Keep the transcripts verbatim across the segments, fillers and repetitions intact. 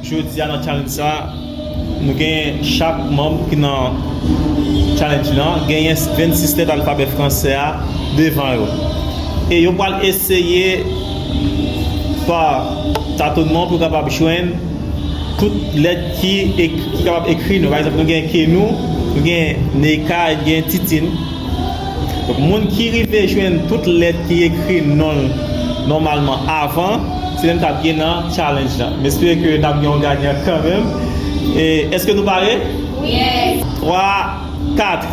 Jodi a nan challenge sa, nou gen chak manm ki nan challenge lan genyen vennsis lèt alfabè fransè a devan yo. E yo pral eseye pa tatonman pou yo kapab jwenn tout lèt ki, ek- ki kapab ekri non. Pa egzanp, nou gen Kenou, nou gen Neika, e gen Titine. Donk, moun ki rive jwenn tout lèt ki ekri non l nòmalman avan, se li menm k ap gen nan challenge la. M espere ke n ap gen yon ganyan kanmenm. E, èske nou pare? Yes. Twa, kat.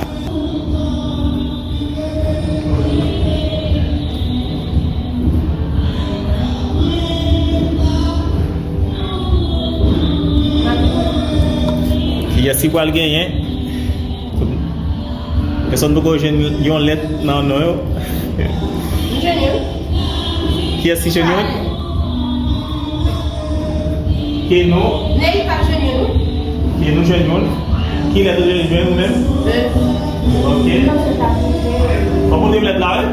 Kiyès ki pral genyen? Pèsonn poko jwenn yon lèt nan non yo. M jwenn youn. Kiyès ki jwenn youn? Kenou. Neika jwenn youn. Kenou jwenn youn. Ki lèt ou jwenn ou menm? E. Ok. Ou pote lèt la, wi?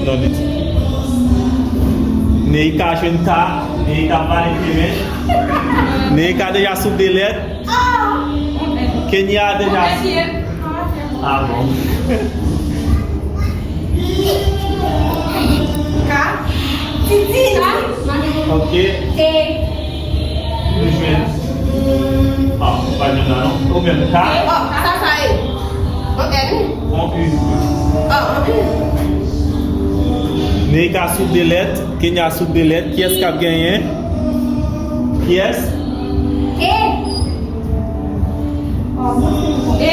Non, li di. Neika jwenn ka. Neika pale kemen. Neika deja sou de lèt. Kenya deja. Ah bon. Ka. Titi. Ok. Te. Nou jwenn. Ah, pa jwenn la non. Ou menm ka. Oh, sa, sa e. On N. On U. Ah, on U. Neika sou de lèt. Kenya sou de lèt. Kiyès k ap genyen? Kiyès? Te.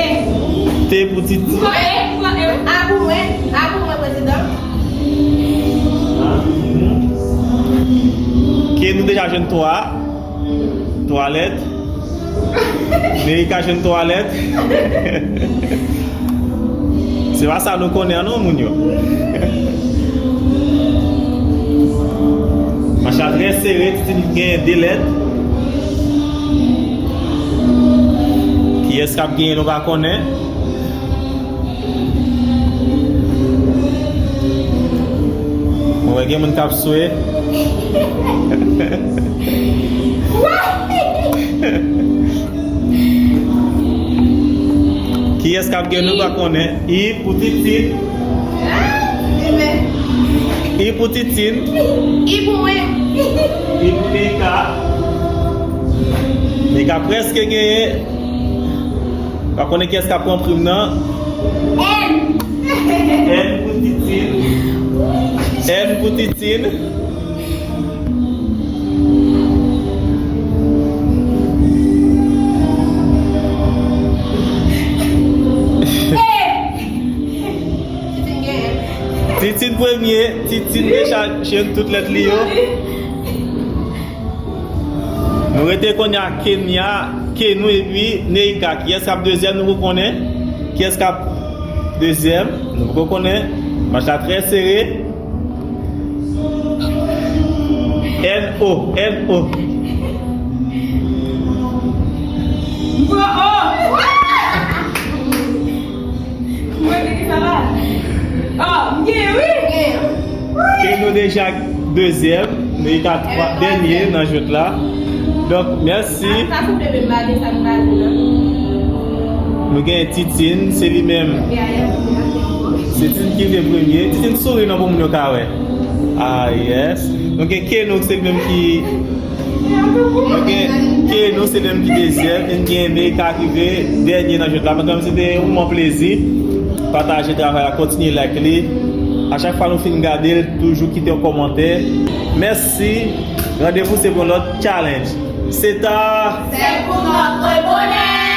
Te pou Titi. A pou mwen, a pou mwen, prezidan. Kenou deja jwenn twa. Twa lèt. Neika jwenn twa lèt. Se pa sa nou konnen an non, moun yo. Match la trè sere, Titine genyen de lèt. Kiyès k ap genyen, nou pa konnen. Mwen wè gen moun k ap swe. Kiyès k ap gen nou pa konnen? I pou Titine. I pou Titine. I pou mwen. I pou Neika. Neika prèske genyen. Pa konnen kiyès k ap pran prim nan. N. N pou Titine. N pou Titine. Titine premye, Titine deja jwenn tout lèt li yo. Nou rete kounye a Kenya, Kenou epi Neika. Kiyès k ap dezyèm, nou poko konnen. Kiyès k ap dezyèm, nou poko konnen. Match la trè sere. N O, N O. Mwen gen ki sa la. Oh, m gen, wi. Kenou deja dezyèm, Neika twa, dènye nan jwèt la. Donk, mèsi. Sa souple menm bagay sa m pa di nan. Nou gen Titine, se li menm. Se Titine ki vle premye. Titine souri non pou moun yo ka wè. Ah, yes. Nou gen Kenou, se li menm ki Nou gen Kenou, se li menm ki dezyèm, e n gen Neika ki rive dènye nan jwèt la. Mezanmi, se te yon moman plezi. Pataje travay la, kontinye like li. A chak fwa nou fin gade l, toujou kite yon kòmantè. Mèsi. Randevou se pou yon lòt challenge. Se ta. C'est pour notre bonheur.